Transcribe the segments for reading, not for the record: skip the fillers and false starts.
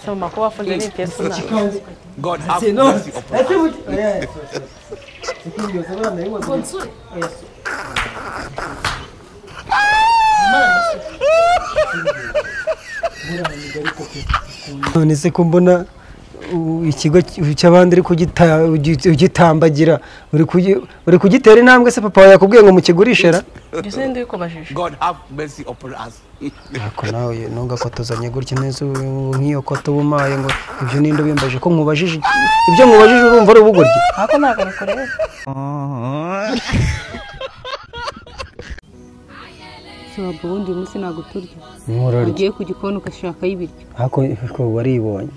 Soma ko wafunze n'itese na. God have mercy upon us. None se ko mbona ikigo cy'abandi uri kugitambagira uri kugitera intambwe se papa yakubwiye ngo mukigurishera? Mbese ndi kubajije. God have mercy upon us. Ariko nawe ntugakotozanye gutya neza nk'iyo koto bumaye ngo ibyo ninde bimbaje ko nkubajije ibyo nkubajije urumva ari ubugoryi. Ako ntabwo bikureba. Ubundi uyu munsi ntabwo turya. Ugiye ku gikoni ugashaka ibiryo. Ariko waribonye.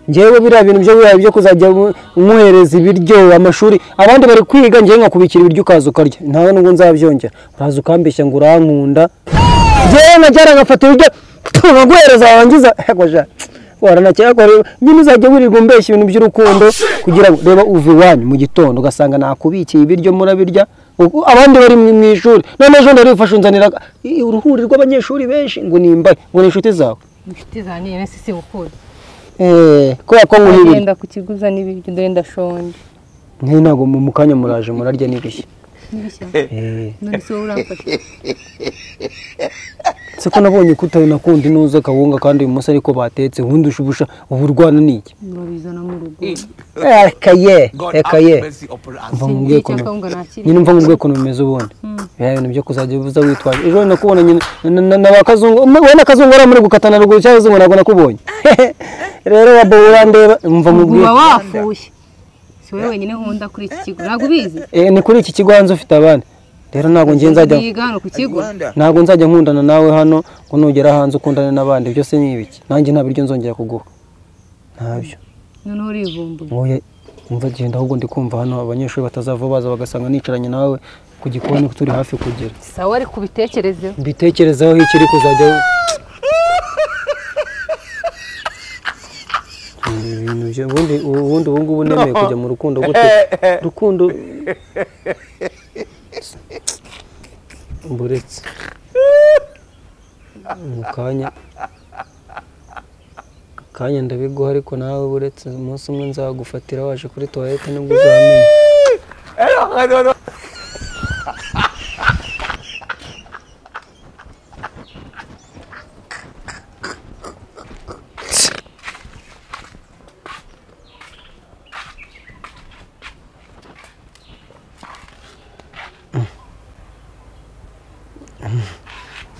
Njyewe biriya bintu byo byo kuzajya umuhereza ibiryo amashuri abandi bari kwiga njyewe nkakubikira ibiryo ukaza ukarya ntawe nubwo nzabyongera uraza ukambeshya ngo urankunda njyewe nkajyana ngafata ibiryo nkaguhereza warangiza waranakora nyine uzajya wirirwa umbeshya ibintu by'urukundo kugira ngo reba uva iwanyu mu gitondo ugasanga nakubikiye ibiryo murabirya abandi bari mu ishuri none ejo ndarifashe unzanira uruhuri rw'abanyeshuri benshi ngo nimbaye ngo ni inshuti zawe. Inshuti zanjye nyine si gukunda. Kubera ko nguha ibiryo ngenda kukiguza n'ibiryo dore ndashonje. Nti ntabwo mu kanya muraje murarya n'ibishya. N'ibishya? None se wowe uramfasha? Se ko nabonye ko utanakundi nuza kawunga kandi uyu munsi ariko batetse ubundi ushubusha ubu urwana n'iki? Murabizana mu rugo. Ekaye ekaye. Mva mubwiye ko nyine mva mubwiye ko bimeze ubundi. Bya bintu byo kuzajya ubuza witwaje. Ejo nakubona nyine na bakazungu we na kazungu ari muri gukatana ruguru cyangwa zungu ntabwo nakubonye. Rero wabo urandeba mva mubwiye. Uba wafuye. Si wowe wenyine nkunda kuri iki kigo. Ntabwo ubizi? Ni kuri iki kigo hanze ufite abandi. Rero ntabwo ngiye nzajya ntabwo nzajya nkundana nawe hano ngo nugera hanze ukundane n'abandi byose ni ibiki nanjye nta biryo nzongera kuguha ntabyo. Noneho urivumbuye. Oya umva genda ahubwo ndi kumva hano abanyeshuri batazava baza bagasanga nicaranye nawe ku gikoni turi hafi kugera. Sawa ari kubitekerezeho. Mbitekerezeho ikiri kuzajya ibintu byo ubundi ubu ngubu nemeye kujya mu rukundo gute? Rukundo buretse mu kanya ndabiguha ariko nawe buretse umunsi umwe nzagufatira waje kuri toilette nibwo uzamenya.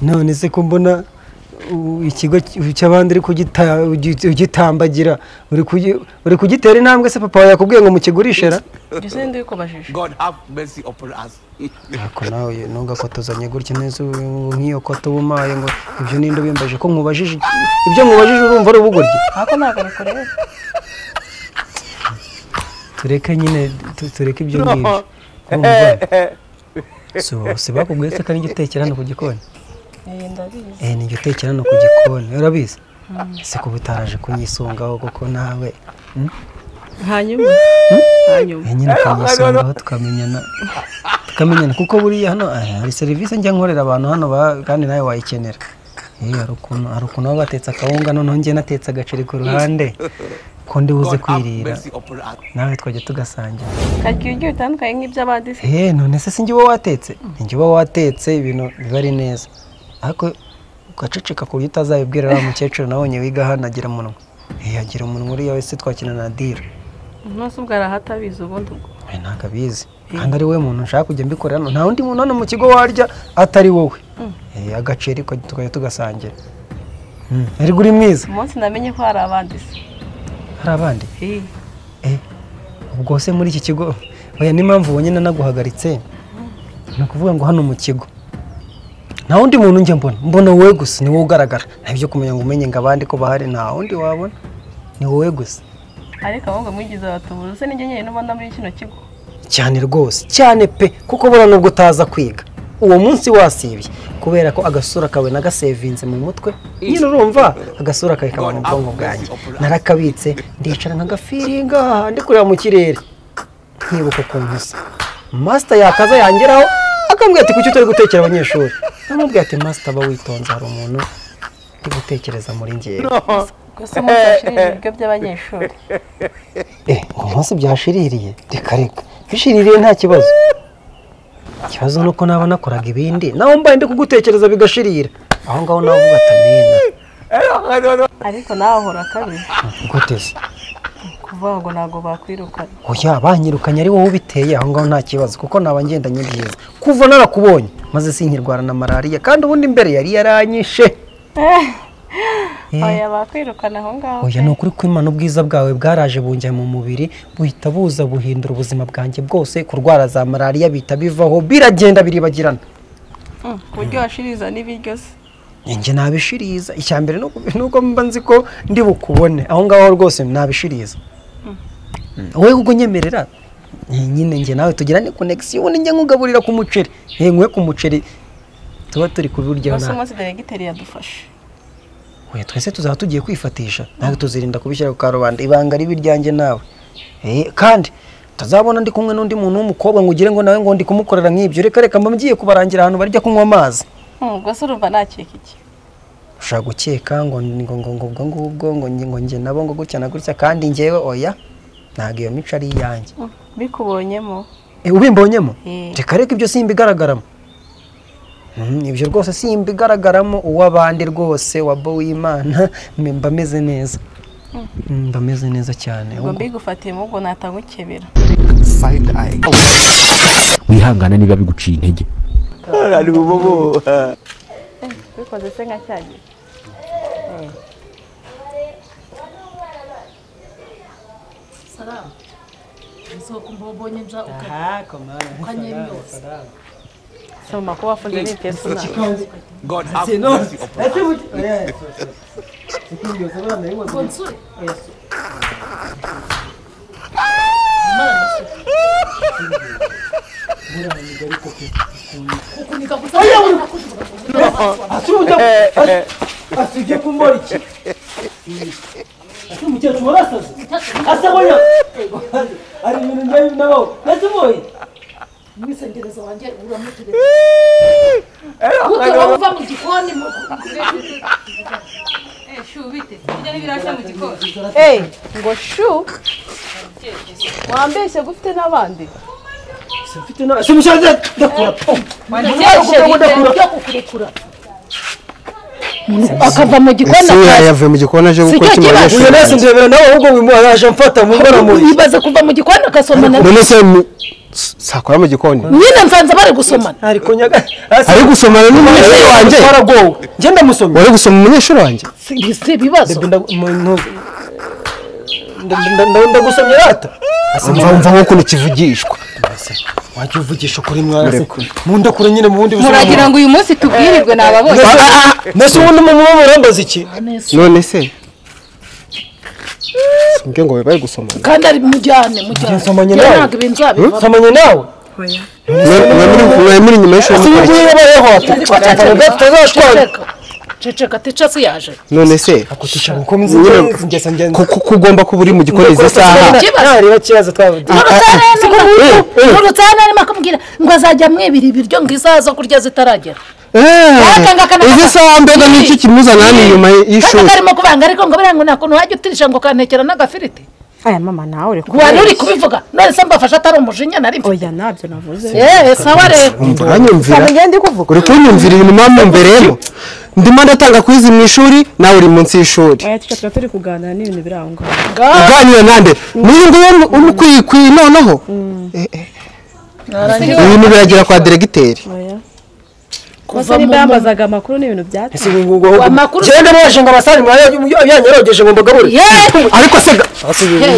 None se ko mbona ikigo cy'abandi uri kugitambagira uri kugitera intambwe se papa yakubwiye ngo mukigurishera? Mbese ndi kubajije. God have mercy upon us. Ariko nawe ntugakotozanye gutya neza nk'iyo koto bumaye ngo ibyo ninde bimbaje ko nkubajije ibyo nkubajije urumva ari ubugoryi. Ako ntabwo bikureba. Tureke nyine tureke ibyo ngibyo. So se bakubwiye se kandi utekera hano ku gikoni? Ndabizi. Ni utekera hano ku gikoni urabizi? Ese kuba utaraje kunyisungaho kuko nawe hanyuma hanyuma nyine ukanyisungaho tukamenyana kuko buriya hano hari serivisi njya nkorera abantu hano kandi nawe wayikenera. Hari ukuntu baba batetse akawunga noneho njye natetse agaceri ku ruhande ko ndi buze kwirira nawe twajya tugasangira. Karya ibiryo bitandukanye nk'iby'abandi se? None se sinjye uba watetse? Ninjye uba watetse ibintu biba ari neza ariko ugaceceka ku buryo utazabibwira wa mukecuru nabonye wiga hano agira umunwa. Agira umunwa uriya wese twakina na dira. Umunsi ubwo arahatabizi ubundi ubwo? Ntabwo abizi kandi ari we muntu nshaka kujya mbikorera hano nta wundi muntu hano mu kigo warya atari wowe. Agaceri tukajya tugasangira. Erega uri mwiza. Umunsi namenye ko hari abandi se. Hari abandi? Ubwo se muri iki kigo oya n'impamvu ubonye nanaguhagaritse ni ukuvuga ngo hano mu kigo nta wundi muntu njya mbona wowe gusa ni wowe ugaragara nta byo kumenya ngo umenye ngo abandi ko bahari nta wundi wabona ni wowe gusa. Ariko ahubwo mwigize abatubuzi se ninjye nyine ubona muri kino kigo? Cyane rwose cyane pe kuko buriya nubwo utaza kwiga uwo munsi wasibye kubera ko agasura kawe nagasevinze mu mutwe nyine urumva agasura kawe kaba mu bwonko bwanjye narakabitse ndicara nkagafiringa ndi kureba mu kirere nkibuka ukuntu usa. Master yakaza yangeraho akambwira ati kuki utari gutekera abanyeshuri? Namubwira ati master aba witonze hari umuntu ndi gutekereza muri njyewe. Gusa umunsi washiririye ibiryo by'abanyeshuri. Ngo umunsi byashiririye? Reka reka. Bishiririye nta kibazo. Ikibazo nuko naba nakoraga ibindi. Naho mbaye ndi kugutekereza bigashirira. Aho ngaho navuga atamena. Ariko nawe ahora kabiri. Gute se? Kuvuga ngo ntago bakwirukana. Oya banyirukanye ari wowe ubiteye aho ngaho nta kibazo kuko naba ngendanye byiza. Kuva narakubonye maze sinkirwara na malaria kandi ubundi mbere yari yaranyishe. Oya bakwirukana aho ngaho. Oya ni ukuri kw'Imana ubwiza bwawe bwaraje bunjya mu mubiri buhita buza buhindura ubuzima bwanjye bwose, kurwara za malaria bita bivaho biragenda biribagirana. Ku buryo washiriza n'ibiryo se? Njye nabishiriza. Icyambere nuko mba nzi ko ndi bukubone aho ngaho rwose nabishiriza. Wowe ubwo nyemerera nyine njye nawe tugirane connection, ubundi njye nkugaburira ku muceri. Nkwe ku muceri tuba turi kuburya nawe. Gusa umunsi diregiteri yadufashe. Oya twese tuzaba tugiye kwifatisha, ntabwo tuzirinda kubishyira ku karubanda, ibanga ribi ryanjye nawe. Kandi tazabona ndi kumwe n'undi muntu w'umukobwa ngo ugire ngo nawe ngo ndi kumukorera nk'ibyo. Reka reka mba ngiye kubarangira ahantu barya kunywa amazi. Ubwo se urumva nakeka iki? Ushaka gukeka ngo ngo ngo ngo ubwo ngubwo ngo ngo njye nabo ngo gutya na gutya, kandi njyewe oya ntabwo iyo mico ari iyanjye. Bikubonyemo? Ubimbonyemo? Reka reka ibyo simbigaragaramo. Ibyo rwose simbigaragaramo. Uw'abandi rwose wa bo w'Imana mba meze neza. Mba meze neza cyane. Ubwo mbigufatiyemo ubwo natagukebera. Side eye. Wihangana niba biguciye intege. Bikoze se nka cyagiye. Salamu. Nzokumbobonye nja ukanyemyose. Soma ko wafunze n'iteso na. God have mercy upon us. Asige kumbora iki? Ati mukecuru warasaze. Asaboya. Ari ibintu njye nabaho. Nasiboye. Mwisengereza wanjye uramuturetse. Kuko uva mu gikoni mu shu bite? Bijya n'ibirasha mu gikoni. Ngo shu. Wambeshye gufite n'abandi. Mfite na simushaje ndakura. Wandikeshe kukurekura. Akava mu gikoni yavuye mu gikoni aje gukora iki mu banyeshuri. Uyu nese ndebera nawe ahubwo wimuhaje mfata mu mbona muri. Ibaze kuva mu gikoni akasomana. None se sakora mu gikoni. Nyine mvanza bari gusomana. Ariko nyaga ari gusomana n'umunyeshuri wanjye. Twaragowe. Nge ndamusomye. Wari gusoma umunyeshuri wanjye? Si ibibazo. Ndagusomye rata. Mva nkuko kivugishwa. Wajya uvugisha kuri mwana munda kure nyine mu bundi buzima. Muragira ngo uyu munsi tubwirirwe nababonye. Nese ubundi mu murambaza iki? None se simbye ngo bari gusomana. Kandi ari mujyane mujyane. Nsomanye nawe. Nsomanye nawe. Mwe muri nyuma y'ishuri. Ceceka tica se yaje. None se akutisha gukomeza ingesa ngenzi. Kuko ugomba kuba uri mu gikoni izi saha. Nareba kibazo twavuze. Nurutana arimo akamubwira ngo azajya mwibira ibiryo ngo isaha zo kurya zitaragera. Izi saha mbega n'iki kimuzana hano inyuma y'ishuri. Kandi karimo kubanga ariko ngo buriya ngo nta kuntu wajya utirisha ngo kantekera n'agafiriti. Aya mama nawe uri kuba uri kubivuga none se mbafasha atari umujinya nari mfite. Oya nabyo navuze. Sawa rero. Uranyumvira. Uri kunyumvira ibintu mama mbereyemo. Ndimo ndatanga kwizi mu ishuri nawe uri munsi y'ishuri. Oya tica turi kuganira n'ibintu biri aho ngaho. Uganira nande? N'uyu nguyu umukwikwi noneho. Ibintu biragera kwa diregiteri. Oya. Kuva niba yambazaga amakuru n'ibintu byatse. Amakuru genda mwaje ngo abasari mwayanyerogeje ngo mbagabure. Ariko se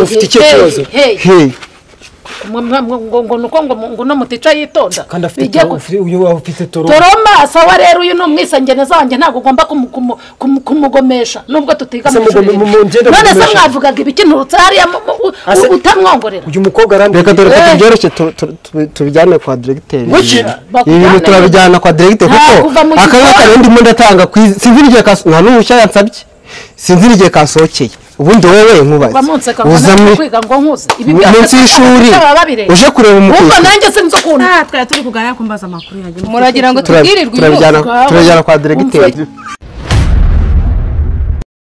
ufite icyo kibazo. Hey. Ngo nuko ngo no mutica yitonda. Kandi afite uyu afite toroma. Toroma sawa rero uyu ni umwisengeneza wanjye ntabwo ugomba kumugomesha nubwo tutiga mu ishuri. None se mwavugaga ibiki nturutse hariya utamwongorera. Uyu mukobwa arambwira reka dore ko byoroshye tubijyane kwa diregiteri. Ibintu turabijyana kwa diregiteri kuko akangaka rero ndimo ndatanga sinzi n'igihe nta n'uruhushya yansabye. Sinzi n'igihe kasohokeye. Ubundi wowe nkubaze uza munsi y'ishuri uje kureba umukuzi. Ubwo nanjye sinzi ukuntu twari turi kuganira kumbaza amakuru yanjye. Muragira ngo tubwirirwe turabijyana kwa diregiteri.